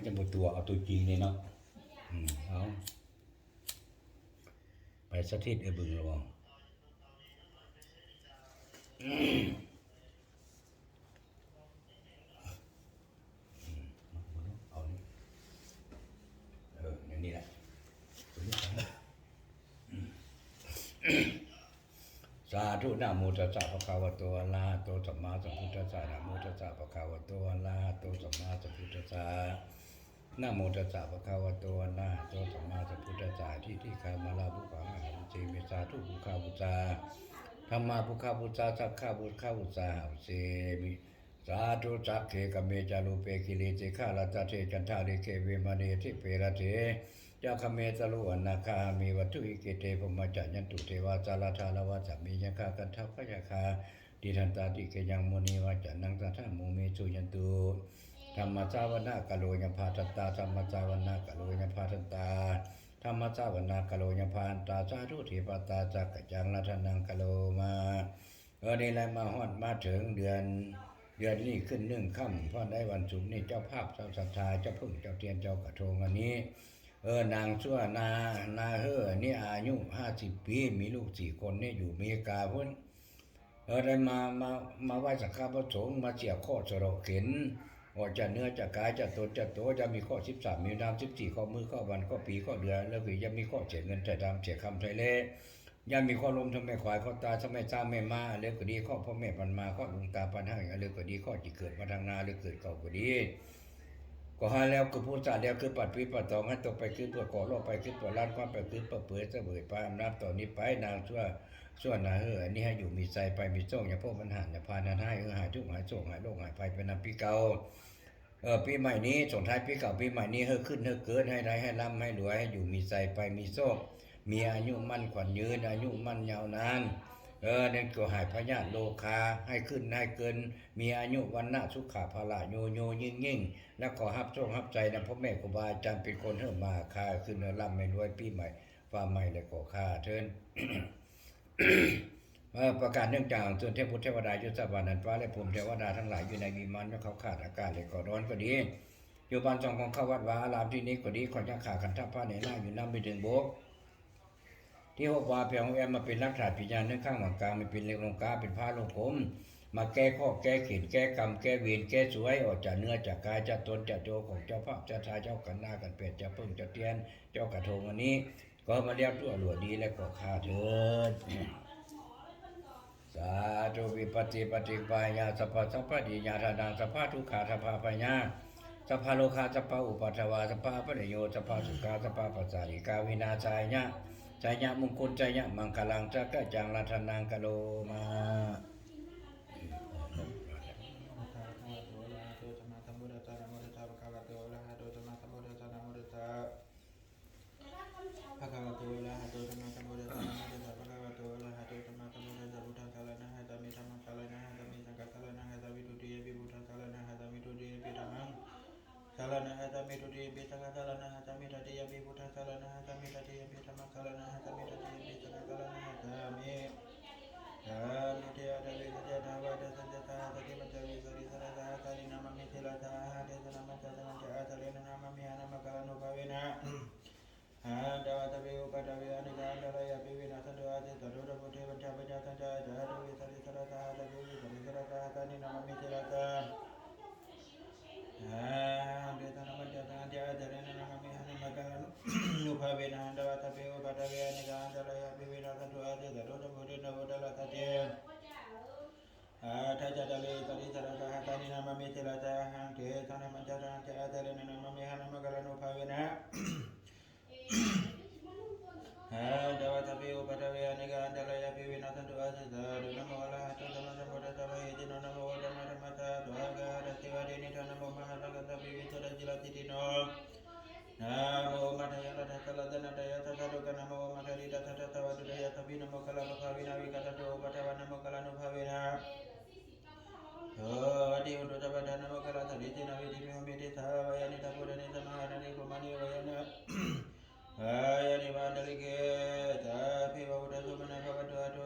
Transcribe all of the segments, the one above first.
Tus tus tus ci ne no, pais xab thij ib pw los. Sa thuj. Namo tassa bhagavato arahato sammāsambuddhassa. Namo tassa bhagavato arahato sammāsambuddhassa. Namo tassa bhagavato arahato sammāsambuddhassa. Tiṭṭhikammaḷapubbaṃ ahuṃ se me. Sa thuj. Puggapuja, dhammapuggapuja, saṅghapuggapuja ahuṃ se me. Sa thuj. Sagge kāme ca rūpe girisikharataṭe cantalikkhe vimāne dīpe raṭṭhe ca gāme taruvanagahane vaṭṭutto gete bhummā cāyantu devā jalathalavisame yakkhagandhabbanāgā tiṭṭhantā santike yaṃ munivaravacanaṃ sādhavo me suṇantu. Dhammassavanakālo ayambhadantā. Dhammassavanakālo ayambhadantā. Dhammassavanakālo ayambhadantā. Sādhu devatāsakyaṃ rājānaṃ karoma. เออ นี่แหละ มาฮอดมาถึงเดือน เดือนนี้ขึ้นหนึ่งค่ำ เพราะในวันศุกร์นี่เจ้าภาพเจ้าศรัทธา เจ้าผึ้งเจ้าเทียนเจ้ากระทงอันนี้ เออ นางชั่วนา นาเฮ่อ นี่อายุห้าสิบปี มีลูกสี่คนนี่อยู่อเมริกาพุ้น เออ ได้มา มา มาไหว้สักการะพระสงฆ์ มาเสี่ยข้อสะเดาะเข็ญ ออกจากเนื้อจากกายจากตนจากตัว ยังมีข้อสิบสาม มีน้ำสิบสี่ ข้อมื้อข้อวันข้อปีข้อเดือน แล้วก็ยังมีข้อเสียเงินเสียทองเสียคำไทยแล ย่อมมีข้อล้มทั้งแม่ควายข้อตายทั้งแม่ช้างแม่ม้า แล้วก็ดีข้อพ่อแม่พันมา ข้อดวงตาพันห้า แล้วก็ดีข้อจิตเกิดมาทางนา หรือเกิดเก่าก็ดี ก็ให้แล้วคือผู้สาแล้วคือปัดปีปัดตอง ให้ตกไปคือเปลือกกอลอกไปคือเปลือกล้าน คว่ำไปคือเปลือกเปื่อย เสวยไปอำนาจต่อนนี้ไป นางชั่ว ชั่วนาเฮ่อ อันนี้ให้อยู่มีชัยไปมีโชค อย่าพบปัญหาอย่าพานั้นให้ เออ หายทุกข์หายโศกหายโรคหายภัยไปนำปีเก่า เออ ปีใหม่นี้ ส่งท้ายปีเก่าปีใหม่นี้ ให้ขึ้นให้เกิน ให้ได้ให้ร่ำให้รวย ให้อยู่มีชัยไปมีโชค มีอายุมั่นขวัญยืน อายุมั่นยาวนาน เออ นั่นก็หายพยาธิโรคา ให้ขึ้นให้เกิน มีอายุวรรณะสุขะพละโยโยยิ่งยิ่ง และขอฮับโชคฮับชัยนำพ่อแม่ครูบาอาจารย์เป็นคนเฮ่อมา ข้าขึ้นเฮ่อร่ำให้รวยปีใหม่ฟ้าใหม่และก็ข้าเทิน เออ ประกาศเนื่องจากเชิญเทพบุตรเทวดายศบรรดาฟ้าและภูมิเทวดาทั้งหลายอยู่ในวิมานนกเขาขาดอากาศและก็ร้อนก็ดี อยู่บ้านช่องของข้าวัดวาอารามที่นี้ก็ดี ขอยังขาขันธพระในหน้าอยู่น้ำไม่ถึงบก ที่หกวาเพียงแอมมาเป็นหลักฐานพยานเนื้อข้างหวังกลางไม่เป็นเหล็กลงกาเป็นผ้าลงกลม มาแก้ข้อแก้เข็ญแก้กรรมแก้เวรแก้สวยออกจากเนื้อจากกายจากตนจากตัวของเจ้าภาพเจ้าทายเจ้าขันหน้ากันแปดเจ้าเพิ่งเจ้าเตี้ยนเจ้ากระทงอันนี้ ก็มาเรียกตัวหลวงดีและก็ข้าเถิด สาธุ วิปัสสิปฏิปายา สัพพะสัพพะดียาทานัง สัพพะทุกขา สัพพะพยา สัพพะโรคา สัพพะอุปัทวา สัพพะอัปปะนิโย สัพพะสุขา สัพพะปัสสาริกา วินาศายะ ชายะมงคล ชายะมังคลัง จักกัจจัง รัตนัง กะโลมา Bhagavato arahato sammāsambuddhassa. Namo tassa bhagavato arahato sammāsambuddhassa. Namo tassa bhagavato arahato sammāsambuddhassa. Namo tassa bhagavato arahato sammāsambuddhassa. Buddhaṃ saraṇaṃ gacchāmi. Dhammaṃ saraṇaṃ gacchāmi. Saṅghaṃ saraṇaṃ gacchāmi. Dutiyampi buddhaṃ saraṇaṃ gacchāmi. Dutiyampi dhammaṃ saraṇaṃ gacchāmi. Dutiyampi saṅghaṃ saraṇaṃ gacchāmi. Tatiyampi buddhaṃ saraṇaṃ gacchāmi. Tatiyampi dhammaṃ saraṇaṃ gacchāmi. Tatiyampi saṅghaṃ saraṇaṃ gacchāmi. Dvādase atavīsate dvādasañca sahassāni pañcavīsatisatasahassanī namāmi sirasā ahaṃ. Tesaṃ dhammañca saṅghañca ādarena namāmihaṃ. Anākuliṃ anākuliṃ anupāyāni. Hantvā sabbepi uppādavā anekā antarāyāpi vinassantu asesato. Dhammo dvādapañcavīsatisatasahassanī namāmi sirasā ahaṃ. Tesaṃ dhammañca saṅghañca ādarena namāmihaṃ. Anākuliṃ anākuliṃ anupāyāni. Hantvā sabbepi uppādavā anekā antarāyāpi vinassantu asesato. Dhammo dhammaṃ dhammaṃ dhammaṃ dhammaṃ aṭṭhacattāḷīsatisatasahassanī namāmi sirasā ahaṃ. Tesaṃ dhammañca saṅghañca ādarena namāmihaṃ. Anākuliṃ anākuliṃ anupāyāni. Hantvā sabbepi uppādavā anekā antarāyāpi vinassantu asesato. Namo arahato sammāsambuddhassa mahesino. Namo uttamadhammassa svākkhātasseva tenidha. Namo mahāsaṅghassāpi visuddhasīladiṭṭhino. Namo omātyāraddhassa ratanattayassa sādhukaṃ. Namo omakātītassa tassa vatthuttayassapi. Namokārappabhāvena vigacchantu upaddavā. Namokārānubhāvena suvatthi hotu sabbadā. Namokārassa tejena vidhimhi homi tejavāya. Netaṃ buddhaṃ nesaṃ mahāsamaṃ nesaṃ brahmāṇi vāya. Vāya neva antalikkhe sabbeva buddhā sumanā bhavantu. Atho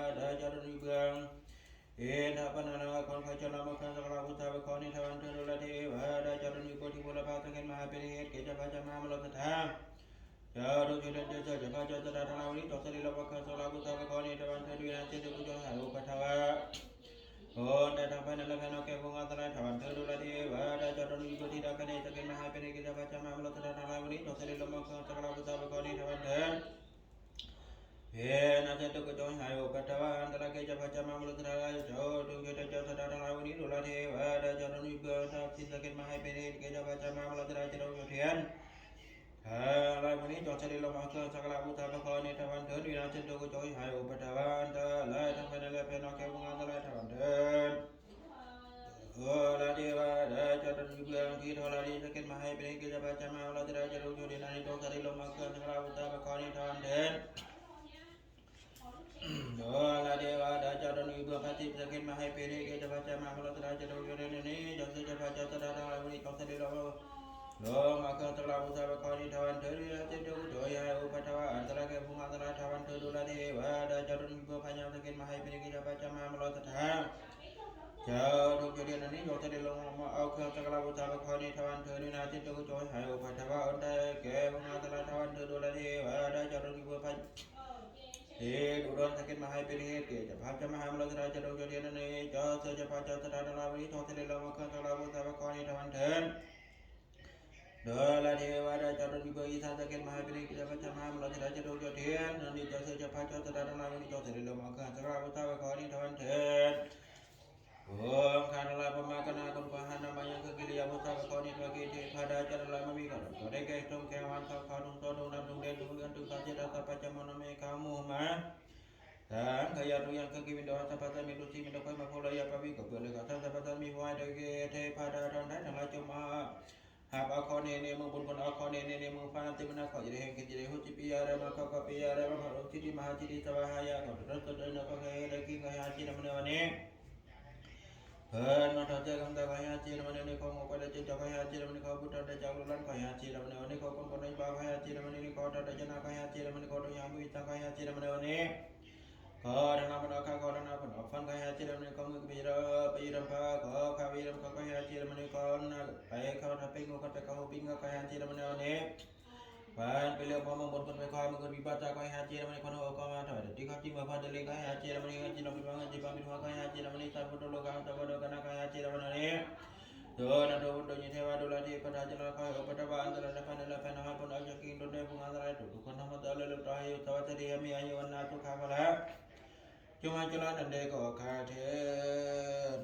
ဝါဒၢ ကျောင်းတော်ကြီးပွင့် ။ဧတပနန ကောင်းခါကျောင်းတော်မခန်း သက္ကရာ ဘုရား ပကောင်းနေ ထဝန္တ ရူလထေ ဝါဒၢ ကျောင်းတော်ကြီးပွင့် ထိပ်ဖူးလပါ သခင် မဟာပရိဟတ် ကေဇာ ဖာ ကျမ်း မဟာမလော သထၢ ကျောင်းတော်ကြီးလံ ကျောင်းဆရာ ကျောင်းဖာ ကျောင်းသရၣ် ဌာနဝရိ ကျောင်းသရေလပါ ခန်း သက္ကရာ ဘုရား ပကောင်းနေ ထဝန္တ ရူလထေ ဒုက္ခကျောင်း ဟ ဥက္ကဋ္ဌ ဝါ Ua ntej thaj peb nab laj peb no kev puv nqa txav laj thaj vas thwv dub laj thib ib vas dab cov rau nws pw thib dab kab nej txoj kev mas hais peb nej kev cov phaj cov ma mus los txog thaj laj mus li txog txhaj li los mos khwb txhaj laj puv txaj pab kho nej thaj vas thwv. Peb nab txhij tub kuv cov hais ua pab thaj vas ntawd laj kev cov phaj cov ma mus los txog thaj laj cov rau cov cov txhaj thaj laj mus li dub laj thib vas dab cov rau nws pw thaj txhij txoj kev mas hais peb nej kev cov phaj cov ma mus los txog thaj cov rau cov thiab. Thaj laj mus li cov txhaj li los mos khwb txhaj laj puv txaj pab kho nej thaj vas thwv nws nab txhij tub kuv cov hais ua pab thaj vas ntawd laj thaj peb nab laj peb no kev puv nqa txav laj thaj vas thwv. Ua laj thib vas dab cov rau nws pw thib thaj laj li txoj kev mas hais peb nej kev cov phaj cov ma mus los txog thaj cov rau cov thiab nab nej cov txhaj li los mos khwb txhaj laj puv txaj pab kho nej thaj vas thwv. Ua laj thib vas dab cov rau nws pw thaj txhij txoj kev mas hais peb nej kev cov phaj cov ma mus los txog thaj cov rau cov thiab nab nej cov txhaj cov phaj cov txhaj thaj laj mus li cov txhaj li los los mos khwb txhaj laj puv txaj pab kho nej thaj vas thwv nws nab txhij tub kuv cov hais ua pab thaj vas ntawd laj kev puv nqa txav laj thaj vas thwv dub laj thib vas dab cov rau nws pw phaj nyab txoj kev mas hais peb nej kev cov phaj cov ma mus los txog thaj cov rau cov thiab nab nej cov txhaj li los mos khwb txhaj laj puv txaj pab kho nej thaj vas thwv nws nab txhij tub kuv cov hais ua pab thaj vas ntawd kev puv nqa txav laj thaj vas thwv dub laj thib vas dab cov rau nws pw phaj thib dub dub txoj kev mas hais peb nej kev cov phaj cov ma mus los txog thaj cov rau cov thiab nab nej cov txhaj cov phaj cov txhaj thaj laj mus li cov txhaj li los mos khwb txhaj laj puv txaj pab kho nej thaj vas thwv. Dub laj thib vas dab cov rau nws pw ib txhaj txoj kev mas hais peb nej kev cov phaj cov ma mus los txog thaj cov rau cov thiab nab nej cov txhaj cov phaj cov txhaj thaj laj mus li cov txhaj li los mos khwb txhaj laj puv txaj pab kho nej thaj vas thwv. Ua nkhav thaj laj pab ma kab nab koom koj hab nab mas yeej khwb kiv li yog puv txaj pab kho nej thaj vas kiv thib phaj dab cov thaj laj mus vij kom rau cov dej kev roob kev hav txhoj khov roob txoj roob nab roob dej roob wb roob txhoj txhij rau txoj pab cov mos no me kab mus mas Tag nrho yog rau yog kawg kiv me nrau txog pab txoj me rau txij me nrau pab mas pub los yog pab vij kom pw lawv kom txog txog pab txoj me huab dawb kev thib phaj dab rau nrab rau laj cov mos hab ob qho ne ne mus pun pun ob qho ne ne ne mus pab tij mas nab kom yog dej heev kev tij dej huv txij pib yog dawb mas koj koj pib yog dawb mas koj rau txij tij mas hab txij tij txaj vas hab yog kom rau rau rau nab koj kev dawb kiv koj hab txij rau mas nab ua ne Pab no rau txij koj ntawd koj hab txij rau mas nab ne koj mus kuaj dawb txij cov koj hab txij rau mas nab koj pub rau dawb cov lub lab koj hab txij rau mas nab ua ne koj koom koom dawb npab koj hab txij rau mas nab ne koj rau dawb cov nab koj hab txij rau mas nab koj rau yog npub ib txaj koj hab txij rau mas nab ua ne Koj rau nab pab no koj rau nab pab no fab koj hab txij rau mas nab koj mus peb yig rau peb yig rau pab koj koj peb yig rau koj koj hab txij rau mas nab koj nab peb koj rau peb mus koj peb koj hu pib koj koj hab txij rau mas nab ua ne Pab peb li mov mus npun koj peb koj mus koj pib pab txaj koj hab txij rau mas nab koj nab ua koj mas rau dawb tij koj tij mas pab dawb li koj hab txij rau mas nab koj tij los pib pab koj tij pab pib huab koj hab txij rau mas nab txaj pub rau lub koj txaj pub rau koj nab koj hab txij rau mas nab ne Yog nab rau pub rau nyiaj thib vaj dub laj thib pab dab cov no koj ua pab dab vaj ntawd laj dab pab nab laj pab no hab pub nab cov kiv nrau dej pub nqa txhaj laj rau rau koj nab mas txaj laj lub rau hab yug txaj vaj txaj li hab me hab yug nab tub kha koj lawm Cov mas cov laj dab nteg koj kha thiab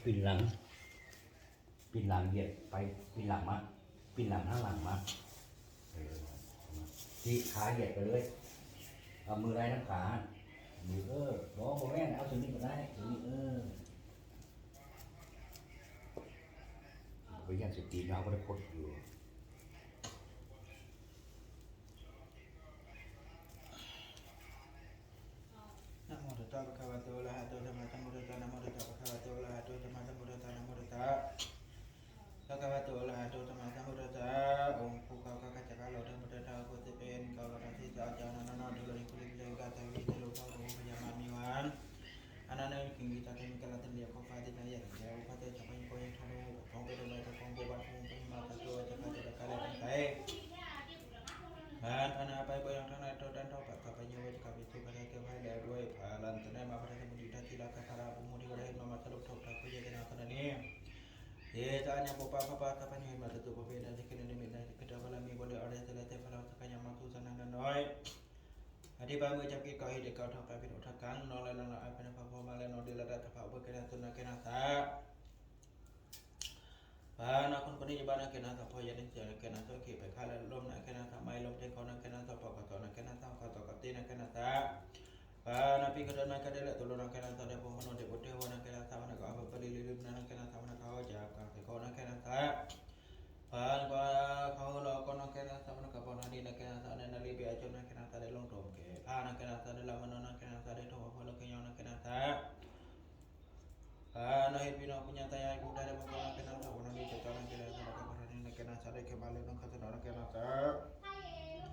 Pin lam, pin lam, pin lam mas, pin lam hab lam mas, tib khav yam kawg li, mws lais nab khav, mws, mov mov me ab tug ni ko dab tug ni, peb yam txwv tiv no kuj dab khuv yus. Namo tassa bhagavato arahato sammāsambuddhassa. Namo tassa bhagavato arahato sammāsambuddhassa. Namo tassa bhagavato arahato sammāsambuddhassa. Om phu kho kho kha ca kha lo thang phu tha tha phu tse pen kho kho thang si sa ca na na na du lo ni phu li phu li ka tha vi te lo kho kho phu pha ya ma mi wan. Ana na kin vi ta te mi ka la te li kho pha te na ya te ya u pha te cha pa ni ko ya tha lo kho pe lo ba cha kho bo ba kho pe ma ta to cha ka cha ka le tang tai. Phan phan a pai bo yang thang na to dan to pa ka pa nyu ve cha ka pi tu ka ta te pai le due pha lan ta na ma pha ta mu di ta ti la ka pha la bu mu di ka le ma ma ta lo tho ta ko ye te na ta na ni. Ye ta nya bo pa pha pa ta pa nyu ma ta tu bo pe na te ke ne me na ke ta pa la mi bo le a le te le te pha la ta ka nya ma tu sa na na noi. A di pa mu cha ki ko hi de ko tho pa pi ro tha kang no le no la a pa na pa bo ma le no di la da ta pa bo ke na tu na ke na sa. Pab no khun koj ni yog pab no kev no txog phob yog neeg txiag no kev no txog khim pem khab lom no kev no txog maib lom tej khau no kev no txog pom koj txog no kev no txog koj txog koj tij no kev no txog. Pab no pib koj dawb no koj dawb lawm tus lom no kev no txog dawb pog no dawb pog dawb vog no kev no txog pab no koj ob peb pab li li li no kev no txog pab no koj hauv cas koj kev khau no kev no txog. Pab no koj khau los koj no kev no txog pab no koj pog no li no kev no txog dawb no li peb cov no kev no txog dawb loo room kev phab no kev no txog dawb lam mab no no kev no txog dawb thoob pab no kev nyob no kev no txog. Pab no hib pib no kuv nyob tag yog kuv dag dab pog no kev no txog pab no li cov cov no kev no txog no kev pog no li no kev no txog dawb kev mas li no koj txog no kev no txog.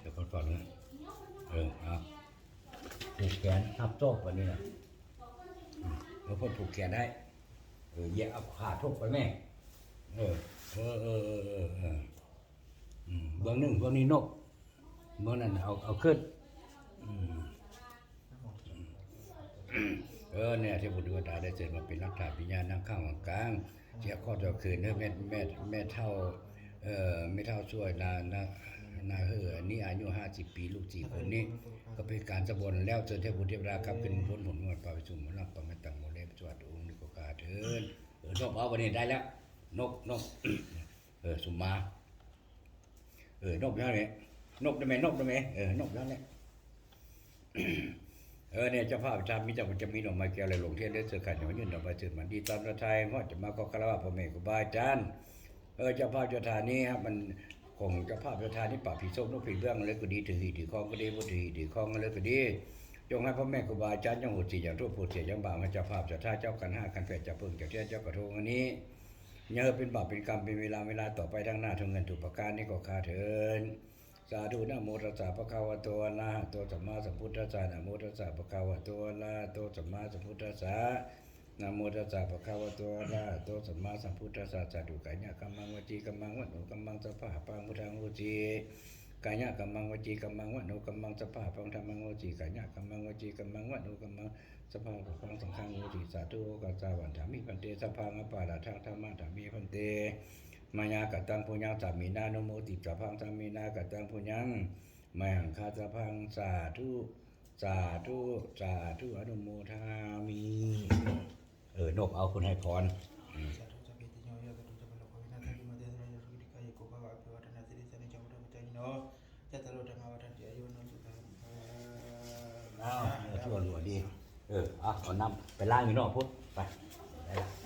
เดี๋ยวก่อนก่อนนะ เออ เอา ผูกแขนทับโซ่แบบนี้นะ เออ เพื่อผูกแขนให้ เออ เหยียบเอาขาทบไปแม่ เออ เออ เออ เออ เออ เออ อืม เบื้องหนึ่ง เบื้องนี้นก เบื้องนั้นเอา เอาขึ้น อืม เออ เนี่ย เทพบุตรเทวดาได้เสด็จมาเป็นรักษาพญานาคข้างหลังกลาง เสียข้อต่อคืนเนอะ แม่ แม่ แม่เฒ่า เออ แม่เฒ่าช่วยนา นา นาเหืออันนี้อายุห้าสิบปี ลูกสี่คนนี้ ก็เป็นการสวรรค์แล้ว เชิญเทพบุตรเทวดากลับขึ้นบนผลหมดปาไปสู่หมดร่างปาไม่ต่างหมดเลย สวัสดีองค์นี้ก็กาเถิน เออ นกเอาไปนี่ได้แล้ว นก นก เออ สุมา เออ นกนั่นแหละ นกได้ไหม นกได้ไหม เออ นกนั่นแหละ เออ เนี่ย เจ้าภาพทำมีเจ้ามันจะมีดอกไม้แก้วและลงเทียนด้วยเสื้อขาวเหนียวยื่นดอกไม้เชิญมันดีตามพระทัย เพราะจะมาขอคารวะพ่อแม่ครูบาอาจารย์ เออ เจ้าภาพเจ้าทานนี้ครับ มันของเจ้าภาพเจ้าทานนี้ปราบผีส้มนกผีเบื้องอะไรก็ดี ถือหีบถือคองก็ดี บ่ถือหีบถือคองอะไรก็ดี จงให้พ่อแม่ครูบาอาจารย์จงโหสิอย่างทั่วโปรดเสียอย่างบาปให้เจ้าภาพเจ้าท่าเจ้าขันห้าขันแปดเจ้าเพิ่งเจ้าเทียนเจ้ากระทงอันนี้ อย่าให้เป็นบาปเป็นกรรมเป็นเวรเวลาต่อไปทั้งหน้า ทุกเงินทุกประการนี้ก็ข้าเถิน สาธุ นะโมตัสสะ ภะคะวะโต อะระหะโต สัมมาสัมพุทธัสสะ นะโมตัสสะ ภะคะวะโต อะระหะโต สัมมาสัมพุทธัสสะ นะโมตัสสะ ภะคะวะโต อะระหะโต สัมมาสัมพุทธัสสะ สาธุ กายะกัมมัง วจีกัมมัง มโนกัมมัง สัพพะปัง พุทธัง โหสิ กายะกัมมัง วจีกัมมัง มโนกัมมัง สัพพะปัง ธัมมัง โหสิ กายะกัมมัง วจีกัมมัง มโนกัมมัง สัพพะปัง สังฆัง โหสิ สาธุ โอฆะสะ วันทามิ ภันเต สัพพัง อปาราธัง ขมาทามิ ภันเต มายากตัง ปุญญัง สามีนา อนุโมทิ สัพพัง สามีนากตัง ปุญญัง มหังคา สัพพัง สาธุ สาธุ สาธุ อนุโมทามิ เออ นกเอาคุณให้พร สาธุ สัพพิติโย วิวัชชันตุ สัพพะโรโค วินัสสันตุ มา เต สะ ระ โย สุขี ที ฆายุ โก ภะวะ อภิวะ ทะนา สิริสะ นิจจัง วุฒา ภะ จายิโน จัตตาโร ธัมมา วัฑฒันติ อายุ วัณโณ สุขัง พะลัง อ้าว เออ ทั่วหลวงดี เออ เอา เอาน้ำไปล้างอยู่นอกพุทธ ไป ได้ละ